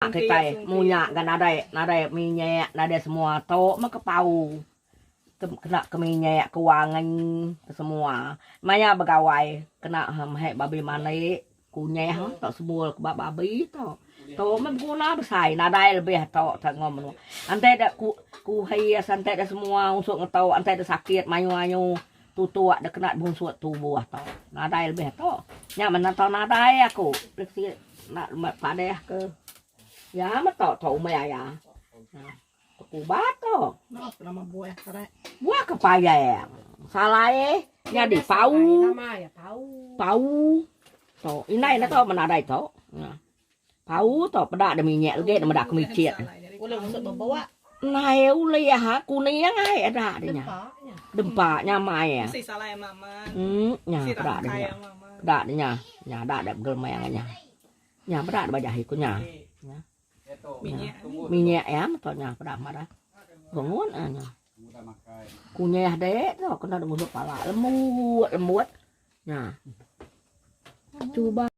Kitai munya ga nadai nadai minyak nadai semua tu meh ke pau kena ke minyak ke wangi ke semua. Maya begawai kena meh babi mandi kunyah tu semua ke ba babi tu. Tu meh beguna besai nadai lebih tu te enggau menua. Enti da ku kuhi enti da semua unsut ngetu enti da sakit mayu ayu tutuk da kena bunsut tubuh tu. Nadai lebih tu. Nya meh nata nadai aku enda padah ke. Ya meh tu tu umai aya. Ubat tu. Buah kepayang. Salai nyadi pau. Pau. Tu indai enda tau menadai tu. Pau tu peda da minyak legi da meda kemichit. Nai ulih ha kuning ai ada dia nya. Dempa nyamai. Hmm nya peda dia nya. Peda dia nya. Nya ada da begelemang nya. Nya peda da ba jahi ku nya. Minyak iya meto nya peda madah. Bengun ah nya. Kunyah dek tu kena ngusuk pala lembut lembut. Nya. Cuba.